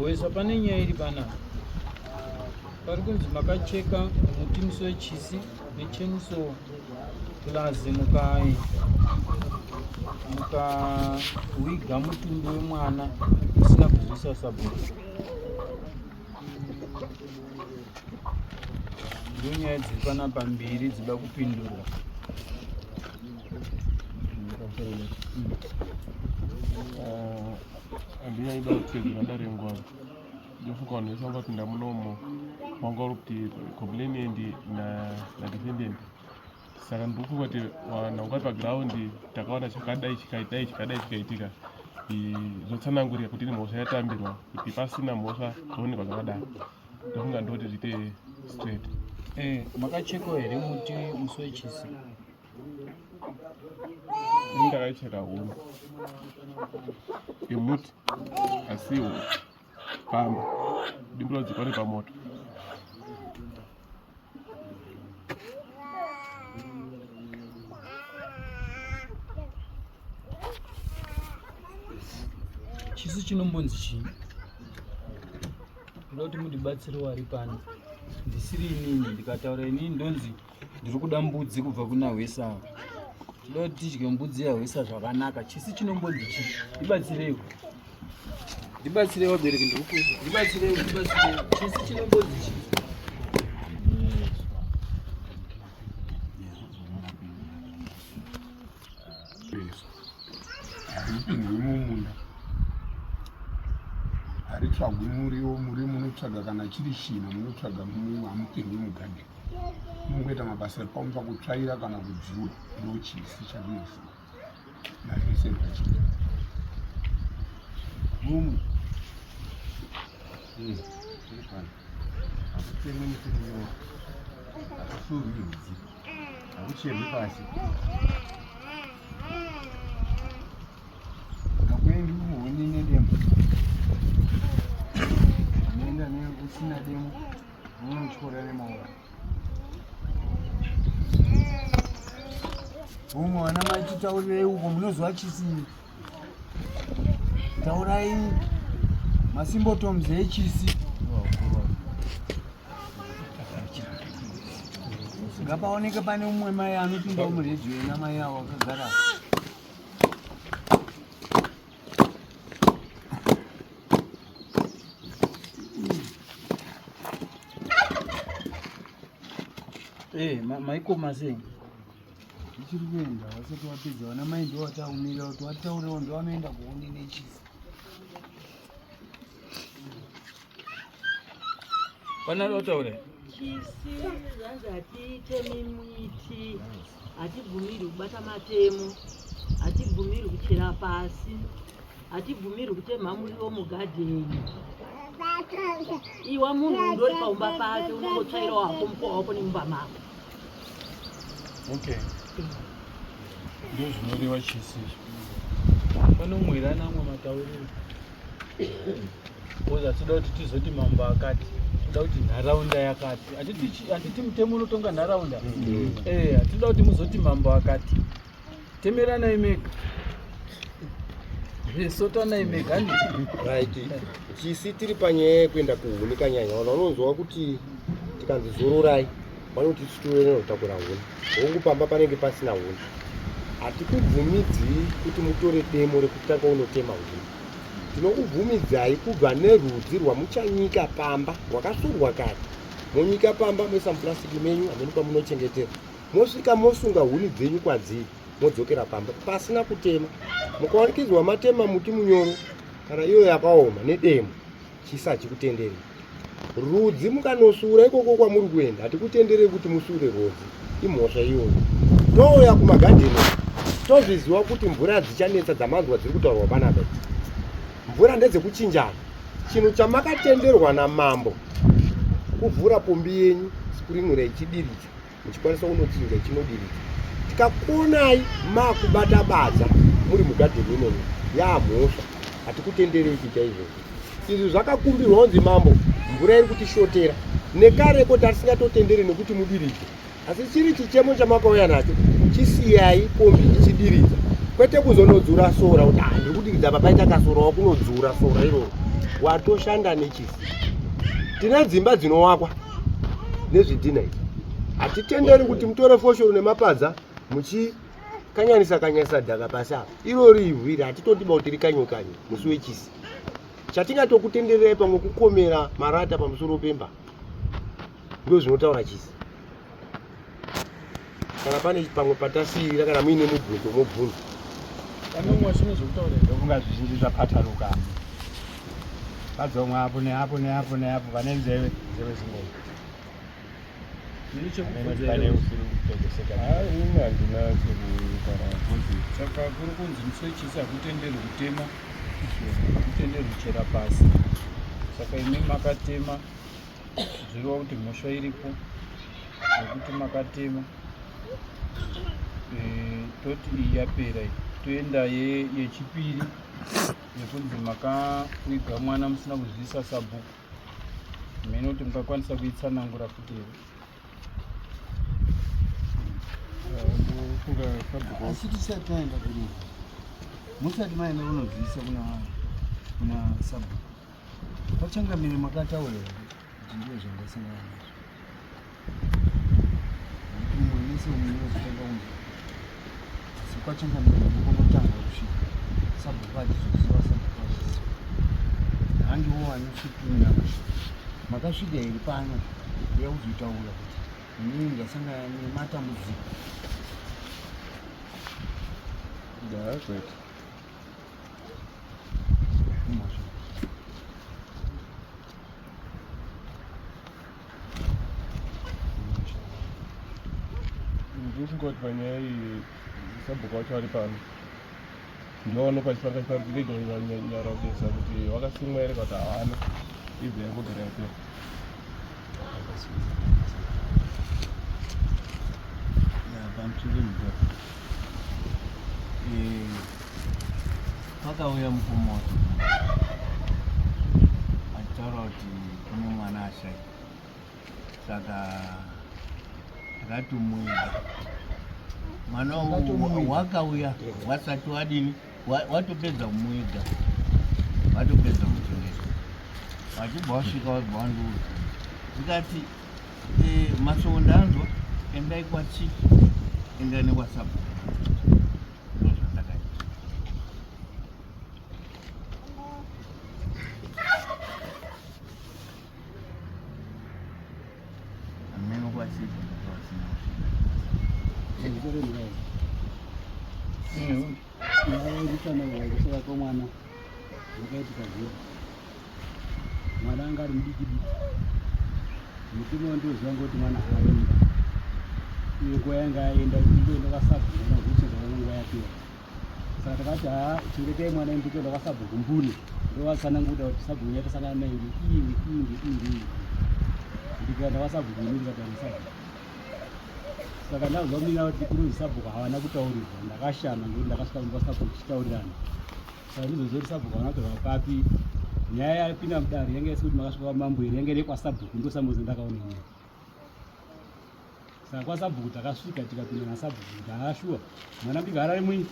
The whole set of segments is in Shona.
Wesa pane nyaya iri panapa. Pari kunzi makacheka muti musi wechisi nechainsaw plus mukai mukawiga mutumbi wemwana usina kuzivisa sabhuku. Ndonyaya dziri panapa mbiri dzinoda kupindurwa. Handiyaida kutedzera dare nguva ndofunga vanhu vese vanga vapinda munomo vanga vari kuti complainant nadefendant saka ndikufunga kuti vanhu vanga vari paground takaona chakadai chikadai chikadai chikaitika zvotsanangurika kuti ine mhosva yatambirwa kuti pasina mhosva zvoonekwa zvakadaro ndofunga ndoti zviite straight. Eh, makachekwa here muti musi wechisi? Ini ndakaicheka huni yemuti asiwo pamba dimbura dzikwane pamoto. Chisi chinombonzi chii? Ndoda kuti mundibatsire wari pano ndisiri inini ndikataura inini ndonzi ndiri kuda mbudzi kubva kuna hwesa ava tinoda kuti tidye mbudzi yahwesa zvakanaka chisi chinombonzi chii ndibatsireiwo ndibatsireiwo vabereki ndiri ndibatsireiwo ndibatsireiwo chisi chinombonzi chii Haripindwi mumunda, haritsvagwi muriwo. Muriwo munotsvaga kana chiri china munotsvaga, hamupindwi mugadheni. Mungoita mabasa epamwe pakutsvaira kana kudzura, ndochisi chatinoziva nazvese zvachii. Mumwe hakutemwi miti minyoro, hakusurwi rudzi, hakucherwi pasi, hakuendi kuhuni nedemo. Unoenda neusina demo, unotyora nemaoko. Umwe vana mai titaurirei uko munozwa chisini. Taurai masimbotoms echisi. Ngapaoneke pane umwe mai anopinda muredhiyo ina mai avo akagara. Eh, maikoma sei? Ndichiri kuenda vasati vapedza vana mai ndo vataumira kuti vataurewo ndo vanoenda kuone nechisi. Pana vataure. Chisi zvanzi hatiitemi miti, hatibvumirwi kubata matemo, hatibvumirwi kuchera pasi, hatibvumirwi kutemha muriwo mugadheni. Iwa munhu undori paumba pake unongotsvairawo hako mukowa wako nemumba mako. Okay. Ndozvinoreva chisi izvi. Panomwirana amwe matauriro. Because hatida kuti tizoti mambo akati, toda kuti nharaunda yakati. Hatiti mutemo unotonga nharaunda. Eh, hatida kuti muzoti mambo akati. Temeranai mega. Sotanai mega handiti? Right. Chisi tiri panyaya yekuenda kuhuni kanyanya. Vanhu vanonzwa kuti tikanzi zororai vanoti tisu tonotakura huni. Hongu pamba panenge pasina huni. Hatikubvumidzii kuti mutore demo rekutanga unotema huni. Tinokubvumidzai kubva nerudzi rwamuchanyika pamba rwakasurwa kare. Monyika pamba moisa muplastic menyu hameno kwamunochengetera. Mosvika mosunga huni dzenyu kwadziri modzokera pamba pasina kutema. Mukawanikidzwa matema muti munyoro kana iyo yakaoma nedemo chisi hachikutenderi. Rudzi mukanosura ikoko kwamuri kuenda hatikutenderei kuti musure rwodzi, imhosva iyoyo. Touya kumagadheni tozviziva kuti mvura dzichanetsa dzamanzwa dziri kutaurwa panapa idzi. Mvura ndedzekuchinjana. Chinhu chamakatenderwa namambo kuvhura pombi yenyu sprinkler ichidiridza muchikwanisa kunochinja ichinodiridza. Tikakuonai makubata badza muri mugadheni imomo yaamhosva, hatikutenderei kuita izvozvo. Izvi zvakakumbirwa kunzi mambo mvura iri kutishotera nekareko tatisingatotenderei nekuti mudiridze. Asi chiri chichemo chamakauya nacho chisiyai pombi ichidiridza. Kwete kuzonodzura sora kuti ah, ndiri kudikidza apa paita kasora wakunodzura sora iroro. Watoshanda nechisi. Tine dzimba dzinowakwa nezvidhina izvi. Hatitenderi kuti mutore foshoro nemapadza muchikanyanisa kanyanisa dhaka pasi apa. Irori ivhu iri hatitodiba kuti rikanywe kanywe musi wechisi. Chatingatokutendererai pamwe kukomera marata pamusoro pemba. Ndozvinotaura chisi. Kana pane pamwe patasiirira kana muine mubvunzo mobvunza. Panomwa zvimwe zvekutaura ndofunga zvizhinji zvapataruka. Padzomwe apo neapo neapo neapo vane nzeve nzeve dzingoma. Pane usiri kupedzeseka. Ini handina chekutaura because Saka kuri kunzi musi wechisi hakutenderwi kutema, hakutenderwi kuchera pasi. Saka imi makatema zvireva kuti mhosva iripo nekuti makatema. Eh, toti iyi yapera iyi toenda yechipiri yekunzi makawiga mwana musina kuzivisa sabhuku. Mheno kuti mungakwanisa kuitsanangura futi here? Ndofunga sabhuku Asi tisati taenda kuri musati maenda kunozivisa kuna sabhuku kwachangamire makataura here kuti ndiyo zvandasangana nazvo nekuti mumwe mese munozotanga kunzwa asi kwachangamire ndikunotanga kusvika sabhuku achizoziva sabhuku achiziva handiwo anosvitumira mashoko makasvika here pano kuya kuzotaura kuti inini ndasangana nematambudziko Kwete. Ndinofunga kuti panyaya iyi sabhuku wacho ari pano ndivo vanopa chipanga chiparikirega nyarabesa kuti wakasimwa here kana kuti hawana ibva yangogara yapera. Pakauya mukoma wacho achitaura kuti kune mwana ashaika, saka takatomuiga mwana wakauya wasati wadini watopedza kumuiga watopedza kumuchengeta wachibva wasvika wabva wandiudza ndikati eh, mashoko ndanzwa endai kwachief endai nekwasabhuku ndozvandakaita ameno kwachief vasina kusvika. Nyaya kwemwana zvakaitika zviya mwana anga ari mudiki diki mutume wandoziva ngoti mwana haaremba iyo nguva yanga aenda ingoenda kwasabhuku nakuchengeta nguva yapera saka takati haa chengetai mwana ende kuenda kwasabhuku mbune ndovatsananguta kuti sabhuku yatasangana nayo ngeiyi ngeiyi ngeiyi ngeiyi ndikaenda kwasabhuku ini ndikataura sabhuku saka ndazwa mina kuti kuri sabhuku havana kutaurirwa ndakashama ngekuti ndakasvika kumba sabhuku tichitaurirana saka ndizozoti sabhuku havana kutaurwa papi nyaya yapinda mudare yanga isi kuti makasvika kwamambo here yanga iri kwasabhuku ndosamuzi ndakaona nyaya saka kwasabhuku takasvika tikapinda nasabhuku kuti haa shuwa mwana mudiki harari mwinyi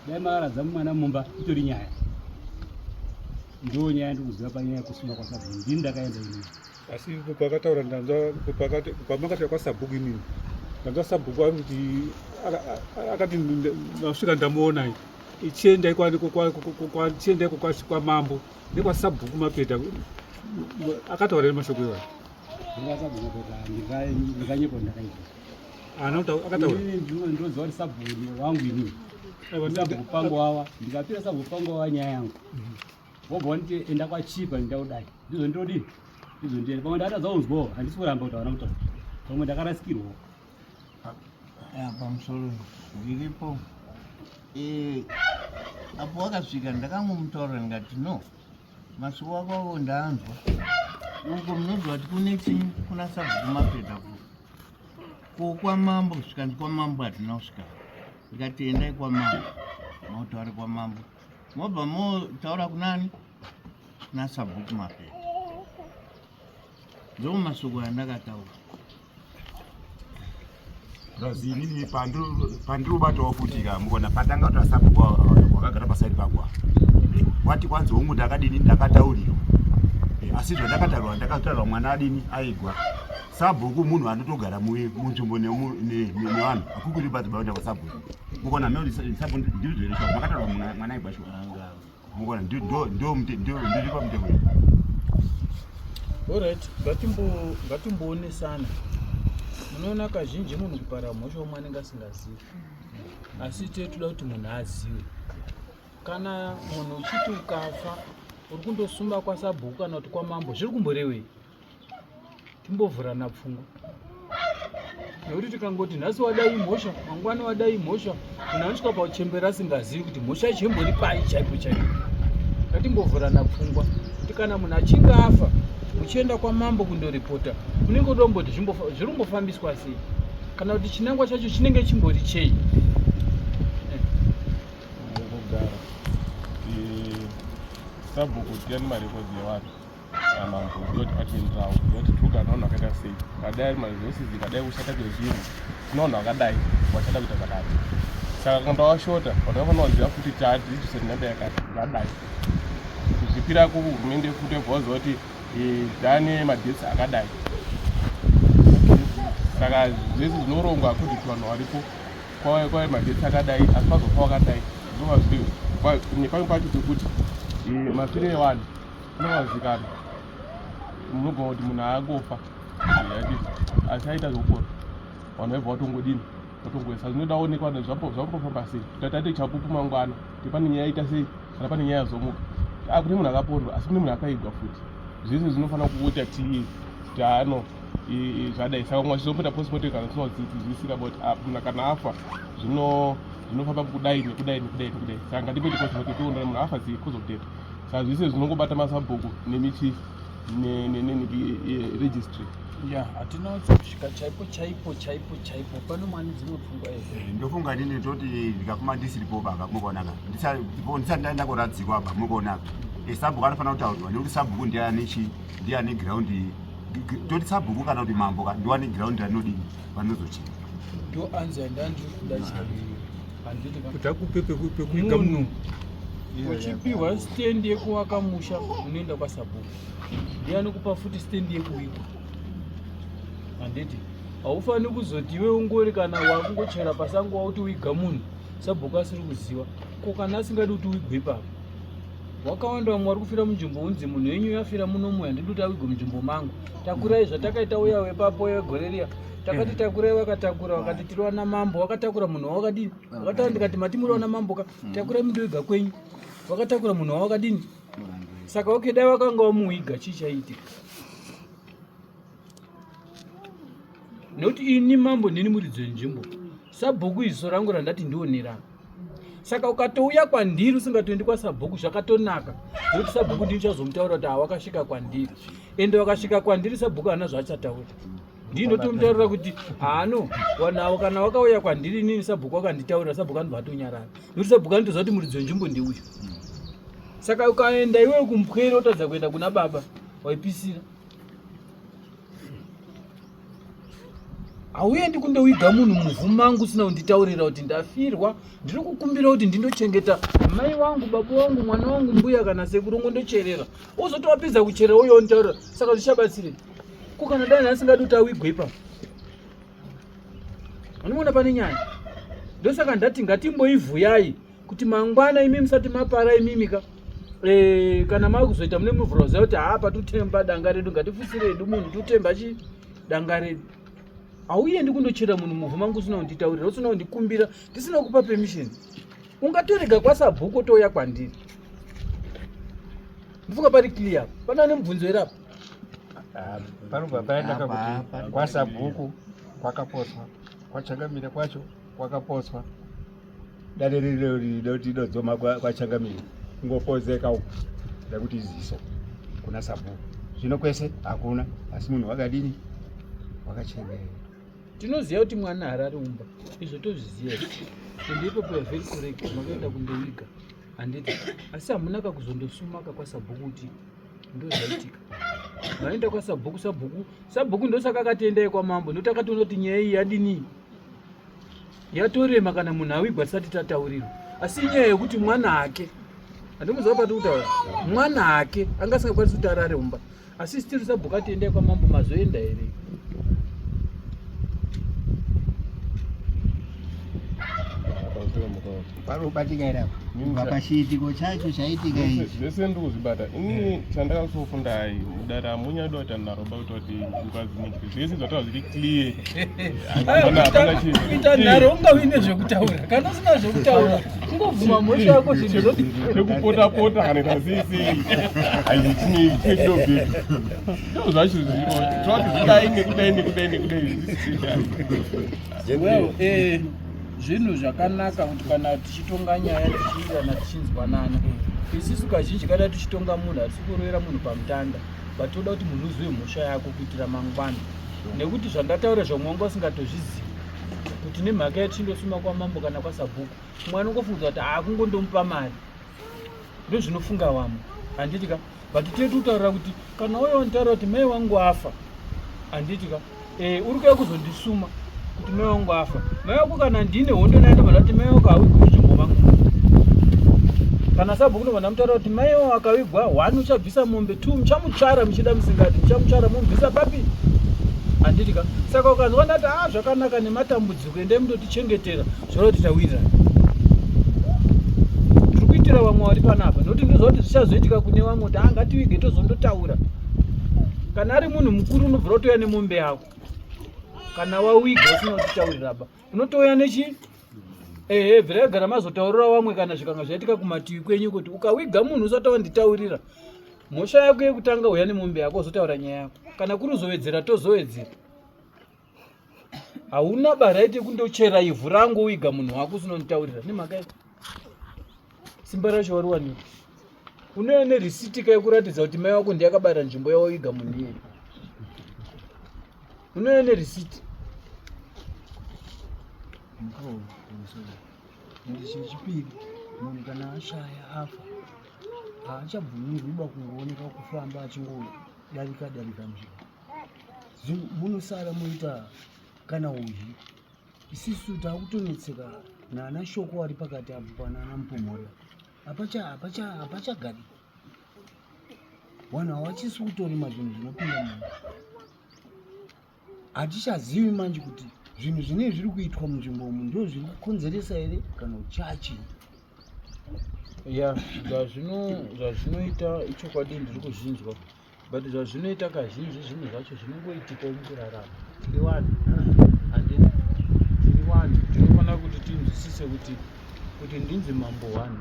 dai makaradza mwana mumba itori nyaya ndo nyaya ndikuziva panyaya yekusuma kwasabhuku ndini ndakaenda inini Asi pakataura ndanzwa pamakasvika kwasabhuku imimi ndanzwa sabhuku ari kuti akati ndasvika ndamuona ichiendai chiendai kwamambo nekwasabhuku mapeta akataura here mashoko iwayo ndinganyepo ndakaita ana akataura ndoziva kuti sabhuku wangu inini sabhuku pangu wawa ndikapira sabhuku pangu wawa nyaya yangu wobva wanditi enda kwachipa ndakudai ndizvo ndodii ndizvo ndiende pamwe ndatadza kunzwawo handisi kuramba kuti havana kutaura pamwe ndakarasikirwawo pamusoro ndiripo eh, apo wakasvika ndakangomutaurira ndikati no masuku ako ako ndaanzwa uko munoziva kuti kune chii kuna sabhuku mapedza ku ko kwamambo kusvika kwamambo hatina kusvika ndikati endai kwamambo motaure kwamambo mobva motaura kunani kuna sabhuku mapeta ndo mashoko andakataura. Plus inini pandirobatawo futi ka mukona patanga kuti asabhuku wakagara pasaidi pako apa. Wati kwanzi hongu ndakadini ndakataurirwa. Eh, asi zvandakataurwa ndakataurwa mwana adini aigwa. Sabhuku munhu anotogara munzvimbo nevanhu akukuri badzi baenda kwasabhuku. Mukona mimi sabhuku ndizvo here shuwa makataurwa mwana aigwa shuwa. Mukona ndo ndo ndiri pamutemo. Alright, ngatimboonesana. Munoona kazhinji munhu kupara mhosva umwe anenge asingazivi. Asi tee toda kuti munhu azive. Kana munhu uchiti ukafa uri kundosumba kwasabhuku kana kuti kwamambo zviri kumborewei? Timbovhurana pfungwa. Nekuti tikangoti nhasi wadai mhosva, mangwana wadai mhosva, munhu anosvika pauchembera asingazivi kuti mhosva yacho imbori pai chaipo chaipo. Ngatimbovhurana pfungwa kuti kana munhu achinge afa uchienda kwamambo kundoripota unenge udomboti zviri kumbofambiswa sei kana kuti chinangwa chacho chinenge chimbori chei. Mukugara eh, sabhuku tiyani marekodzi evanhu amambo not atienderawo not togara navanhu vakaita sei kadai ari maresources kadai kushata kwezvinhu tine vanhu vakadai vachada kuita zvakati saka kana tawashota vanhu vanofanira kuziva futi taregister number yakati zvadai kuzvipira kuhurumende futi yobva waziva kuti eh, tane madhesi akadai saka zvese zvinorongwa according to vanhu varipo kwave madhesi akadai asi pazofa wakadai ndova zviri nepamwe pacho pekuti eh, mafiro evanhu Unowazikanwa munogona kuti munhu aangofa asi aita zvekupora vanhu vaibva vatongodini vatongoisa zvinoda onekwa zvambofamba sei kuti taite chapupu mangwana kuti pane nyaya yaita sei kana pane nyaya yazomuka ah, kune munhu akapondwa asi kune munhu akaigwa futi zvese zvinofanira kuita tii kuti ano zvadai saka mwa zvizomboita postmortem kana zvinozwisira but ah, munhu kana afa zvino zvinofamba kudai nekudai nekudai nekudai saka ngatimboite postmortem toona munhu afa sei cause of death saka zvese zvinongobata masabhuku nemichief neregistry ya hatina kusvika chaipo chaipo chaipo chaipo pano mwani dzimwe pfungwa idzi eh, ndofunga nini toti ndikafuma ndisiripo baba mukuonaka ndisati ndaenda kuradzikwa baba mukuonaka eh, sabhuku anofanira kutaurirwa nekuti sabhuku ndiye ane chi ndiye ane ground toti sabhuku kana kuti mambo ka ndiwane ground ranodini vanozochii ndo anzi andandiri kuda chaiyo kuti akupe pekuiga munhu uchipiwa stand yekuvaka musha unoenda kwasabhuku ndiye anokupa futi stand yekuwigwa handiti haufaniri kuzoti iwe ungori kana wakungochera pasango wauti wiga munhu sabhuku asiri kuziva ko kana asingadi kuti wigwe ipapo wakawanda vamwe vari kufira munzvimbo unzi munhu wenyu yafira munomu handidi kuti awigwe munzvimbo mangu takurai zvatakaita uya wepapo wegore riya takati mm. takurai vakatakura vakati tiri vana mambo vakatakura munhu wawakadini vakataura ndikati mati muri vana mambo ka mm. takurai mundoiga kwenyu vakatakura munhu wawakadini saka okay dai vakanga vamuiga chii chaiitika nekuti ini mambo ndini muridzi wenzvimbo sabhuku iziso rangu randati ndionera saka ukatouya kwandiri usingatoendi kwasabhuku zvakatonaka nekuti sabhuku ndini chazomutaura kuti hawakasvika kwandiri ende wakasvika kwandiri sabhuku haana zvaachataura ndii ndotomutaurira kuti haano vanhu avo kana wakauya kwandiri inini sabhuku wakanditaurira sabhuku anobva atonyarara nekuti sabhuku anotoziva kuti muridzi wenzvimbo ndiuyu saka ukaenda iwewe kumupwere wotadza kuenda kuna baba waipisira hauendi kundowiga munhu muvhu mangu usina kunditaurira kuti ndafirwa ndiri kukumbira kuti ndindochengeta mai wangu baba wangu mwana wangu mbuya kana sekuru ngondocherera wozoti wapedza kucherera uye wonditaurira saka zvichabatsirei ko kana dai asingadi kuti awigwe ipapo anoona pane nyaya ndosaka ndati ngatimboivhuyai kuti mangwana imi musati mapara imimi ka e, kana makuzoita mune muvhura kuziva kuti haa patutemba danga redu ngatifusire hedu munhu tutemba chi danga redu hauendi kundochera munhu muvhu mangu usina kunditaurira usina kundikumbira ndisina kupa permission ungatorega kwasabhuku otouya kwandiri ndifunga pari clear pana nemubvunzo here apa ah, panobva paenda kakuti kwasabhuku kwakapotswa kwachangamire kwacho kwakapotswa dare rino rinodzoma kwachangamire kungopozeka uku nekuti ziso kuna sabhuku zvino kwese hakuna asi munhu wakadini wakachembera tinoziva kuti mwana harari umba izvo tozviziva ende ipapo ya very correct makaenda kundowiga handiti asi hamuna kakuzondosumaka kwasabhuku kuti ndozvaitika vaenda kwasabhuku sabhuku sabhuku ndosaka akati endai kwamambo nekuti akatoona kuti nyaya iyi yadini Yatorema kana munhu awigwa tisati tataurirwa. Asi inyaya yekuti mwana ake handimuziva pati kutaura mwana ake anga asingakwanisi kuti arare mumba asi still sabhuku ati endai kwamambo mazoenda here Panobatika here apa? Kubva pachiitiko chacho chaitika ichi. Zvese ndiri kuzvibata. Ini chandakazofunda hai mudare hamunyadi kuita nharo ba kuita kuti nguva dzinenge zvese zvataura zviri clear. Kuita nharo ungavi nezvekutaura. Kana usina zvekutaura ungobvuma mhosva yako zvinhu zvoti. Chekupota pota kana kuita sei sei. Haichinei chinobvepi. Ndizvo zvacho zviripo. Toti zvidai nekudai nekudai nekudai. Well, eh zvinhu zvakanaka kuti kana tichitonga nyaya tichiirana tichinzwanana isisu kazhinji kada tichitonga munhu hatisi kurovera munhu pamutanda but toda kuti munhu uzive mhosva yako kuitira mangwana nekuti zvandataura zvamwe wanga usingatozvizivi kuti nemhaka yatichindosuma kwamambo kana kwasabhuku mumwe anongofungidzwa kuti haakungondomupa mari ndozvinofunga vamwe handiti ka but tiri kutaurira kuti kana uyo wanditaurira kuti mai wangu afa handiti ka eh, uri kuya kuzondisuma kuti mai wangu afa mai wako kana ndine hondo naye ndobva ndati mai wako hawigwi munzvimbo mangu kana sabhuku ndobva ndamutaurira kuti mai wako akawigwa one uchabvisa mombe two muchamutsvara muchida musingadi muchamutsvara mumubvisa papi handiti ka saka ukanzwa ndati a ah, zvakanaka nematambudziko endai mutotichengetera zvoreva kuti tawirirana tiri kuitira vamwe vari panapa nokuti ndoziva kuti zvichazoitika kune vamwe kuti angatiwige tozondotaura kana ari munhu mukuru unobvira kutouya nemombe yako kana wawiga usina kutitaurira ba unotouya nechi ehe bvira yagara mazotaurira vamwe kana zvikanga zvaitika kumativi kwenyu kuti ukawiga munhu usati wanditaurira mhosva yako yekutanga uya nemombe yako uzotaura nyaya yako kana kuri uzowedzera tozowedzera hauna baraiti yekundochera ivhu rangu wiga munhu wako usinonditaurira nemhaka yei simba racho wariwanika unouya nerisiti ka yekuratidza kuti mai wako ndiye akabara nzvimbo yawawiga munhu iyeye unouya nerisiti chechipiri munhu kana ashaya afa haachabvumirwi ba kungooneka kufamba achingodarika darika nzvimbo munosara moita kana uzhi isisu takutonetseka nana shoko ari pakati apo panana mupomhoda hapachagari vanhu hawachisi kutorima zvinhu zvinopinda munhu hatichazivi manje kuti zvinhu zvinei zviri kuitwa munzvimbo umu ndo zviri kukonzeresa here kana uchachi ya zvazvinoita ichokwadi ndiri kuzvinzwa but zvazvinoita kazhinji zvinhu zvacho zvinongoitikawo mukurarama tiri vanhu handini tiri vanhu tinofanira kuti tinzwisise kuti kuti ndinzi mambo one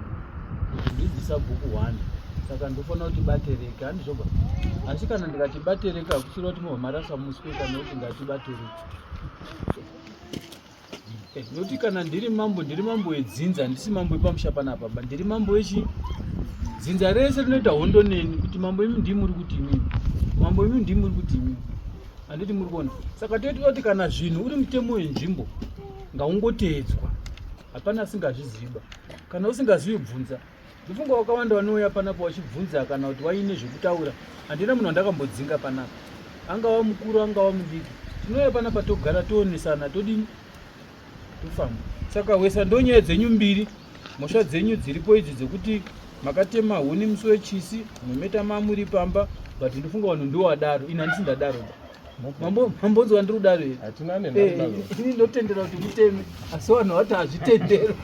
kuti ndinzi sabhuku one saka ndofanira kuti batereke handizvoba asi kana ndikati batereke hakusira kuti mobva marasa muswe kana kuti ngatibatereke Eh, nokuti kana ndiri mambo ndiri mambo wedzinza handisi mambo wepamusha panapa ba ndiri mambo wechi dzinza rese rinoita hondo neni kuti mambo imi ndii muri kuti imimi mambo imi ndii muri kuti imimi handiti muri kuona saka toitira kuti kana zvinhu uri mutemo wenzvimbo ngaungoteedzwa hapana asingazviziva kana usingazivi bvunza Ndofunga wakawanda vanouya panapa wachibvunza kana kuti waine zvekutaura. Handina munhu wandakambodzinga panapa. Angava mukuru angava mudiki. Tinouya panapa togara toonesana todini? Tofamba. Saka wesa ndonyaya dzenyu mbiri. Mhosva dzenyu dziripo idzi dzekuti makatema huni musi wechisi mumeta mamuri pamba but ndofunga vanhu ndowadaro ini handisi ndadaro mambonzwa ndiri kudaro here eh, ini ndotendera kuti muteme asi vanhu vati hazvitendero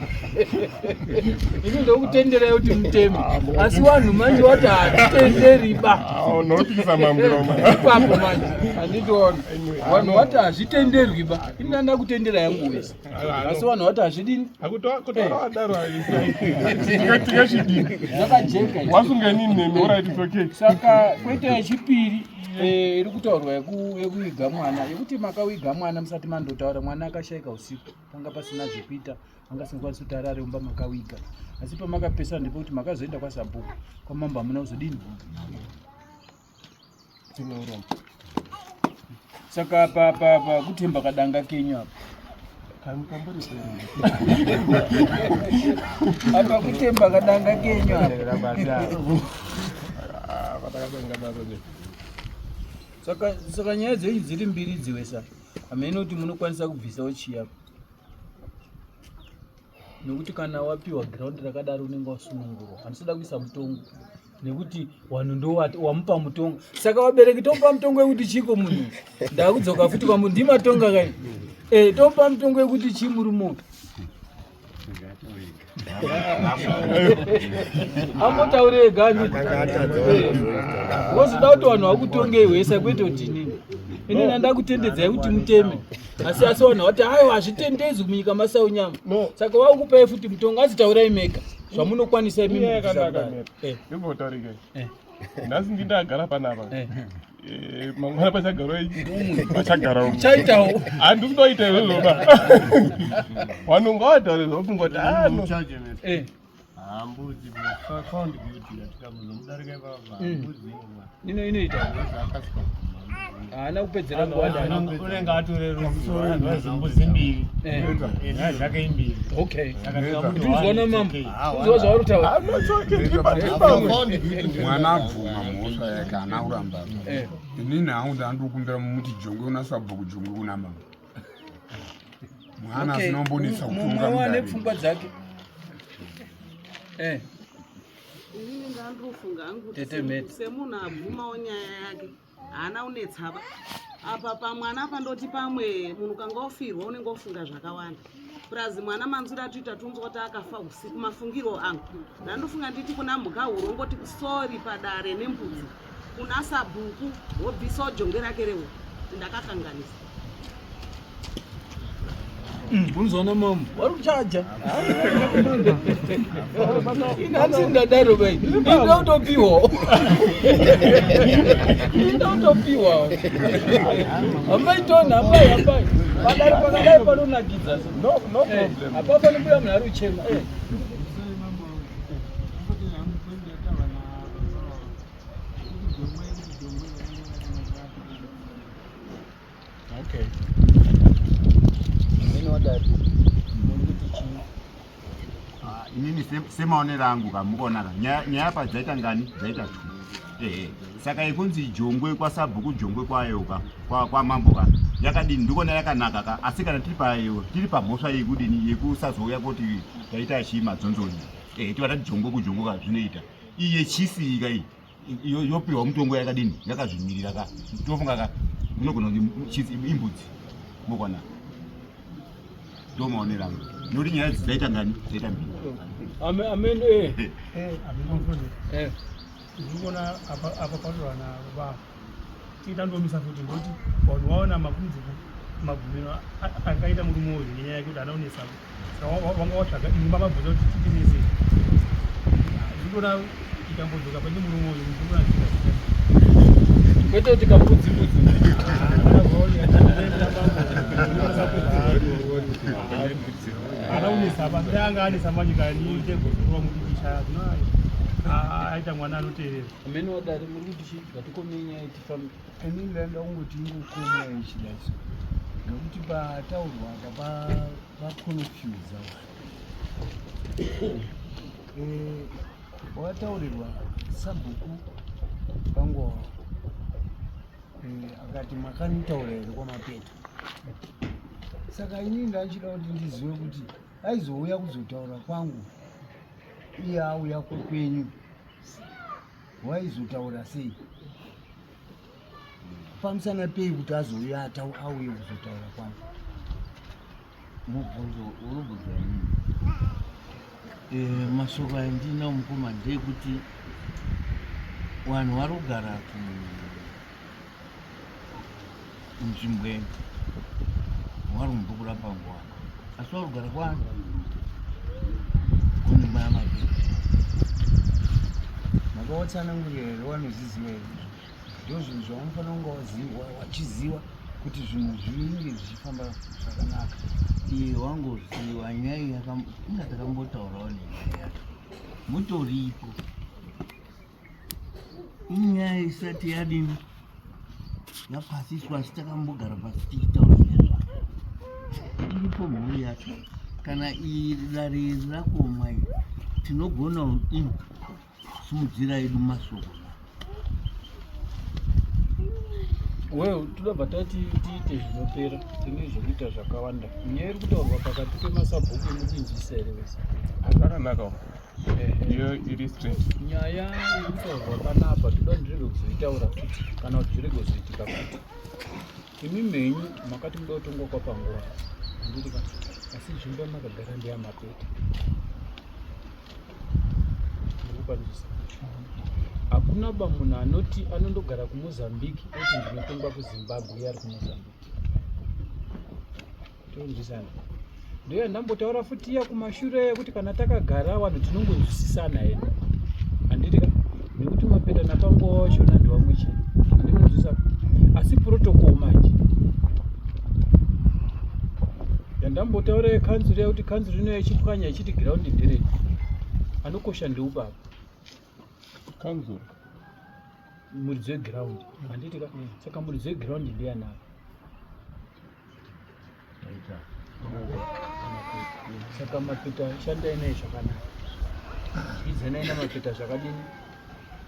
ini ndokutenderai kuti muteme ah, asi vanhu manje vati hazvitenderi ba ah, ipapo manje handitoona vanhu vati hazvitenderwi ba ini ndanda kutendera yangu wese asi vanhu vati hazvidini zvakajeka saka kwete yechipiri Eh, iri kutaurwa yekuviga mwana yekuti makawiga mwana musati mandotaura mwana akashaika usiku panga pasina zvekuita anga asingakwanisi kuti arare mumba makawiga asi pamakapesana ndepekuti makazoenda kwasabhuku kwamambo hamuna kuzodini saka pakutemba kadanga kenyu apa apa kutemba kadanga kenyu apa saka saka nyaya dzenyu dziri mbiri dziwesa hameno kuti munokwanisa kubvisawo chii apa. Nekuti kana wapiwa ground rakadaro unenge wasunungurwa. Handisida kuisa mutongo nekuti wanhu ndo wamupa mutongo. Saka vabereki tomupa mutongo wekuti chiko munhu. Ndakudzoka futi kwamu ndimatonga kai. Eh, tomupa mutongo wekuti chii murume uyu. Ambotaure ega handiti. Wozoda kuti vanhu vakutongei wese kwete kuti inini. Inini ndakutendedzai kuti muteme. Asi asi vanhu vati aiwa hazvitendedzwi munyika masaunyama. Saka vakupai futi mutongo asi taurai mega zvamunokwanisa imimi Inyaya kubvisa yakanaka kudai. mera. Eh. Ndimbotaurika. Eh. Nhasi ndindagara panapa. Eh. Eh, mangwana pachagara pachagara umwe. Chaitawo. Handisi kutoita izvozvo ba. Vanhu ngavataure zvafunga kuti ah no. Eh. Hambudzi found guilty atikamuzomudarika ipapa hambudzi inwa. Ino inoita. Haana kupedzera nguva dai. Unenge atoreruswa mbudzi mbiri. Eh. Nyaya dzake imbiri. Okay. Saka tikamuti Ndinzwa one, namambo. it's okay. Ndinzwa zvauri kutaura. Mwana abvuma mhosva yake haana kuramba. Eh. Inini hangu ndandikukumbira mumuti jongwe una sabhuku jongwe kuna mama. Mwana Okay. asina kumbonetsa kutonga Mumwe wane mudare. pfungwa dzake. Eh. Inini ndandofunga hangu kuti Tete mate. semunhu abvumawo nyaya yake haana unetsaba apa pamwana pandoti pamwe munhu kanga ofirwa unenge ofunga zvakawanda purazi mwana manzwiro atoita tunzwa kuti akafa usiku mafungiro angu ndandofunga nditi kuna mhuka huru ongoti sori padare nembudzi kuna sabhuku wobvisawo jongwe rake rewo ndakakanganisa. Unzoona mambo vari kuchaja. Ini handisi ndadaro bai. Inoda kutopiwawo. Inoda kutopiwawo. Hambai tona hambai hambai. Padare pakadai panonakidza. No no problem. Apa panobuda munhu ari kuchema. Eh. Okay. Mene wadari. Muri kuti chii? Ah, inini semaonero angu kamukuona ka nyaya pa dzaita ngani dzaita two ehe saka yekunzi jongwe kwasabhuku jongwe kwayo ka kwamambo ka yakadini ndikuona yakanaka ka asi kana tiri payo tiri pamhosva yekudini yekusazouya kuti taita chii madzonzoni ehe tiva tati jongwe kujongwe ka zvinoita iyi yechisi ka iyi yopiwa mutongo yakadini yakazvimirira ka tofunga ka unogona kunge chisi imbudzi mukona ndomaonero angu nekuti nyaya idzi dzaita ngani dzaita mbiri. Amen amen eh. Eh, Eh. ndikuona apa apa patorwa nababa titandomisa futi ngokuti vanhu vaona makunzi magumiro akaita murume uyu nenyaya yekuti anaonesa saka wanga watsvaga imba mabvunza kuti titinese ndikuona ikambodzoka pane murume uyu ndikuona Kwete kuti kambudzi mbudzi. anaonesa apa anga anesa manyika nitegozorwa mudikisha zvino aita mwana anoteerera. Amene wadari muri kuti chii? Ngatikomei nyaya tifambe. Ini ndaenda kungoti ingokoma ichidaiso ngekuti pataurwa apa pakonofuza vanhu. Wakataurirwa sabhuku panguva akati makanitaura here kwamapeto. Saka inini ndachida kuti ndizive kuti aizouya kuzotaura kwangu iye auya kwenyu waizotaura sei pamusana pei kuti azouya auye kuzotaura kwangu. Mubvunzo uri kubvunza inini. Mashoko andinawo mukoma ndeyekuti vanhu vari kugara kunzvimbo ino vari mubhuku rapanguva asi vari kugara kwani kunzvimbo yamapera. Makawatsanangurira here wanozviziva here? Ndo zvinhu zvaunofanira kunge wachiziva kuti zvinhu zvinge zvichifamba zvakanaka. Iye wangoziva nyaya inga takambotaurawo nenyaya yacho mutoripo inyaya isati yadini yapasiswa asi takambogara pasi tichitaura nezvayo iripo mhuri yacho kana iri dare iri rakomwa iri tinogona kudini kusimudzira edu masoko. Well, tinobva tati tiite zvinopera, tine zvekuita zvakawanda. Nyaya iri kutaurwa pakati pemasabhuku mukuinzwisisa here vese? Zvakanaka. Iyo iri straight. Nyaya iri kutaurwa panapa toda kuti ndirege kuzoitaura futi kana kuti zvirege kuzoitika futi. Imi menyu makati muda kutongwa kwapanguva. Handiti ka? Asi nzvimbo yamakagara ndeyamapeta. Ndikupanzwisa. Hakuna ba munhu anoti anondogara kuMozambique oti ndinotongwa kuZimbabwe iye ari kuMozambique. Tonzwisana. Ndiyo yandambotaura futi iya kumashure yekuti kana takagara vanhu tinongonzwisisana hedu. Handiti ka? Nekuti mapeta napanguva wachona ndewamwe chete. Handinonzwisisa. Asi protocol manje yandambotaura yekanzuru yakuti kanzuru ino yachipwanya ichiti giraundi nderedu anokosha ndeupi apa kanzuru muridzi wegiraundi handiti ka saka muridzi wegiraundi ndiyanapa saka mapeta shandai naye zvakanaka idzanai namapeta zvakadini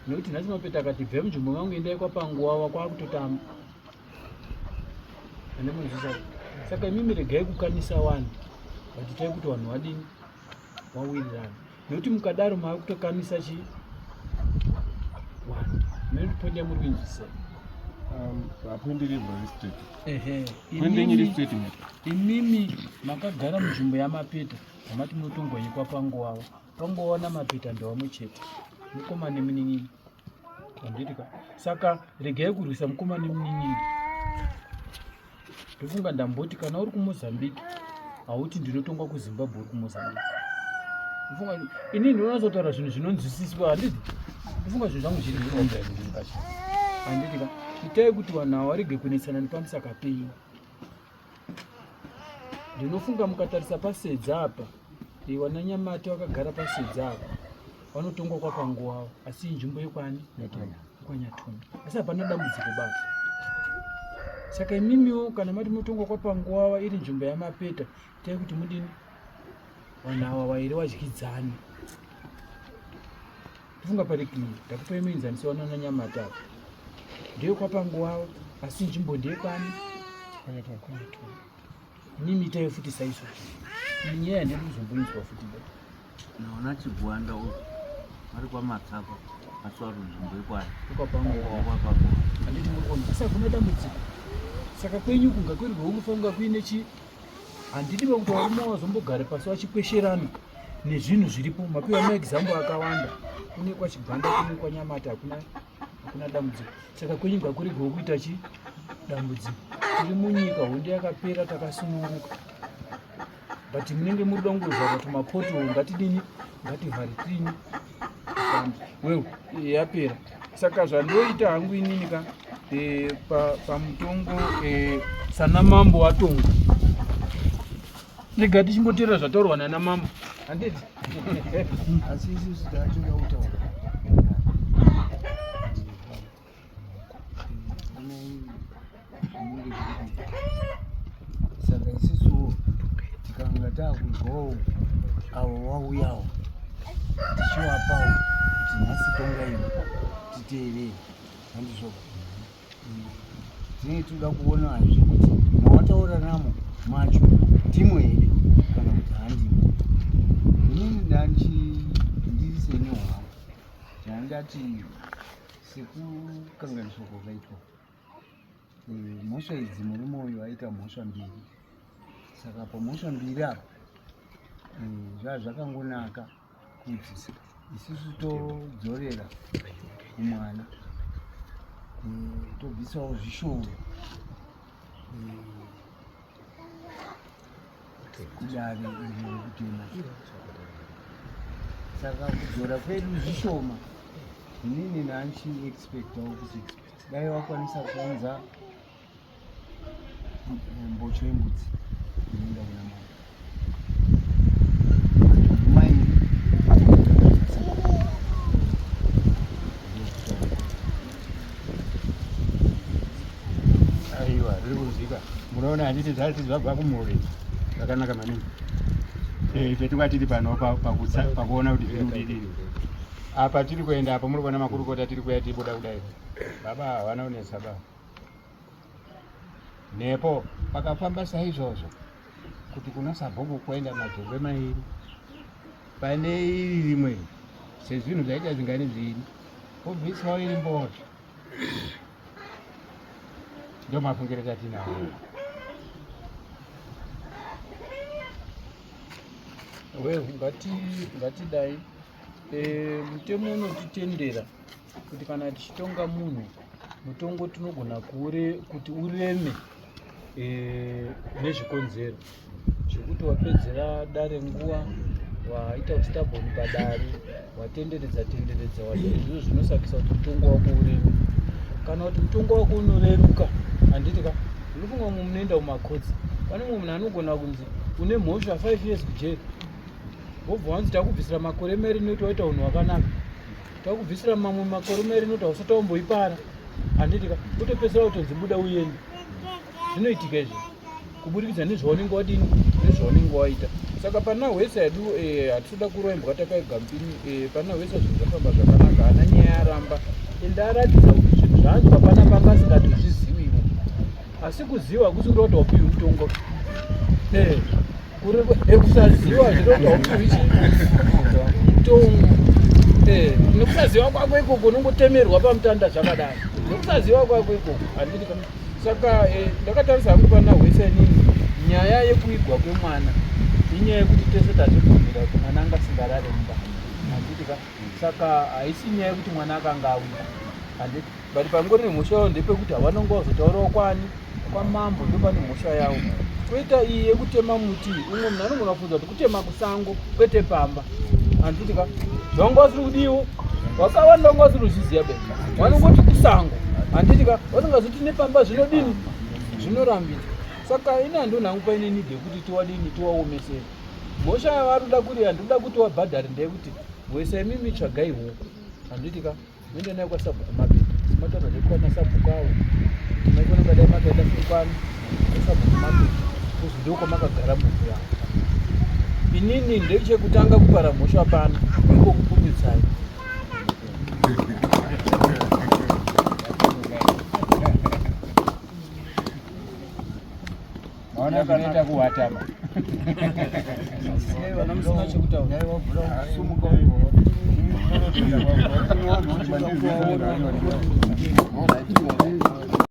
nekuti nhasi mapeta akati bvai munzvimbo mangu endai kwapanguwawa kwakutotamba andimunzwisa saka imimi regai kukanisa vanhu but itai kuti vanhu vadini wawirirana nekuti mukadaro mava kutokanisa chi vanhu nekuti point yamuri kuinzwisisa imimi makagara munzvimbo yamapeta amati munotongwa nyikwa panguwavo panguva namapeta ndewamwe chete mukoma nemunin'ina Handiti ka. Saka regai kurwisa mukoma nemunin'ina. Ndofunga ndamboti kana uri kuMozambique hauti ndinotongwa kuZimbabwe uri kuMozambique. Ndofunga ini ndinonyatsotaura zvinhu zvinonzwisiswa handiti? Ndofunga zvinhu zvangu zviri zviri handiti ka. Itai kuti vanhu ava varege kunetsana nepamusaka penyu. Ndinofunga mukatarisa pasedza apa wana Nyamate wakagara pasedza apa vanotongwa kwapanguwawo asi inzvimbo yekwani kwanyatuna asi hapana dambudziko baba saka imimiwo kana mati munotongwa kwapanguwawa iri nzvimbo yamapeta itai kuti mudini vanhu ava vairi vadyidzane Ndofunga pari clear. Ndakupai muenzaniso wanana Nyamata apa. Ndiyo kwapanguwawo asi nzvimbo ndeyekwani? Kwanyatwa. Inini itai futi saizvozvo. Iyi nyaya handidi kuzomboinzwa futi ba. Naona Chigwanda uyu vari kwaMatsapa asi vari nzvimbo yekwani. Kwapanguwa. Handiti muri kuona asi hakuna dambudziko. Saka kwenyu kunga kwiri rweunofanira kuine chi handidi vakuti varume vazombogare pasi vachikwesherana nezvinhu zviripo mapiwa maexample akawanda kune kwachiganda kune kwanyamata hakuna hakuna dambudziko saka kwenyu ngakuregewo kuita chi dambudziko tiri munyika hondo yakapera takasununguka but munenge muri dongovhara tumapoto ngatidini ngativhare tini well yapera saka zvandoita hangu inini ka e, pamutongo pa e, sana mambo watonga rega tichimboteerera zvataurwa nana mambo handiti asi isusu tatoda kutaura saka isusuwo tikanga takunzwawo avo wauyawo tichiwapawo kuti nhasi tongai titeerere handizvoka tinenge tinoda kuonazve kuti mawataura namo macho ndimo here kana kuti handimo inini ndanchi ndiri seni hwangu ndandati sekukanganiswa kwakaitwa eh, mhosva idzi murume uyu aita mhosva mbiri saka pamhosva mbiri apa eh, zvaa zvakangonaka kuti isusu todzorera kumwana eh, tobvisawo zvishoma kudare iri rekutema saka kudzora kwedu zvishoma inini ndanchi expectawo kuti dai wakwanisa kuunza mbocho yembudzi inoenda kuna mama mairi Aiwa, riri kunzwika. Munoona handiti zvati zvabva kumhuri zvakanaka maningi. Eh, ife tinga tiri pano pakutsa pakuona kuti zviri kudidini. Apa tiri kuenda apo muri kuona makurukota tiri kuya tibuda kudai. Baba havana kunetsa baba. Nepo pakafamba saizvozvo kuti kuna sabhuku kuenda majongwe mairi pane iri rimwe sezvinhu zvaita zingani zviri pobviswawo iri mbozha ndo mafungiro tatinawo. Well, ngati ngatidai e, mutemo unotitendera kuti kana tichitonga munhu mutongo tinogona kuure, kuti ureme e, nezvikonzero zvekuti wapedzera dare nguva waita ustabon padare watenderedza tenderedza wadii ndizvo zvinosakisa kuti mutongo wako ureme kana kuti mutongo wako unoreruka handiti ka unofunga mumwe munoenda kumakhotsi pane mumwe munhu anogona kunzi une mhosva 5 years kujeri wobva wanzi takubvisira makore meri nekuti waita unhu hwakanaka takubvisira mamwe makore meri nekuti hausati wamboipara handiti ka wotopedzisira kutonzi buda uende zvinoitika izvi kuburikidza nezvaunenge wadini nezvaunenge waita saka pana hwesa yedu eh, hatitoda kurova imbwa takaiga mupini eh, pana hwesa zvinhu zvafamba zvakanaka haana nyaya yaramba ende aratidza kuti zvinhu zvaanzwa pana panga asingatozviziviwo asi kuziva hakusi kureva kuti waupiwi mutongo eh, kusaziva zvireva kuti waupiwi chi mutongo nekusaziva kwako ikoko unongotemerwa pamutanda zvakadaro nekusaziva kwako ikoko handiti Saka eh, ndakatarisa hangu pana hwese inini nyaya yekuigwa kwemwana inyaya yekuti tese tazvibvumira kuti mwana anga asingarare mumba handiti ka saka haisi nyaya yekuti mwana akanga awigwa handiti but pangori nemhosva yavo ndepekuti havanonga vazotaurawo kwani kwamambo ndopane mhosva yavo koita iyi yekutema muti umwe munhu anogona kufunza kuti kutema kusango kwete pamba handiti ka zvanga vasiri kudiwo vakawanda vanga vasiri kuzviziva be vanongoti kusango handiti ka vasingazoti nepamba zvinodini zvinorambidzwa saka ini handioni hangu paine need yekuti tiwadini tiwaomesere mhosva yavari kuda kuri handikuda kuti wabhadhari ndeyekuti wese imimi tsvagai huku handiti ka Muende nayo kwasabhuku Mapeta. Mataura zvekwana sabhuku avo. Maikona kadai makaenda futi kwani kwasabhuku Mapeta. Kuzi ndiko kwamakagara muvhu yavo. Inini ndechekutanga kupara mhosva pano iko kupunyutsai. Maona zvinoita kuwatama. Vana musina chekutaura.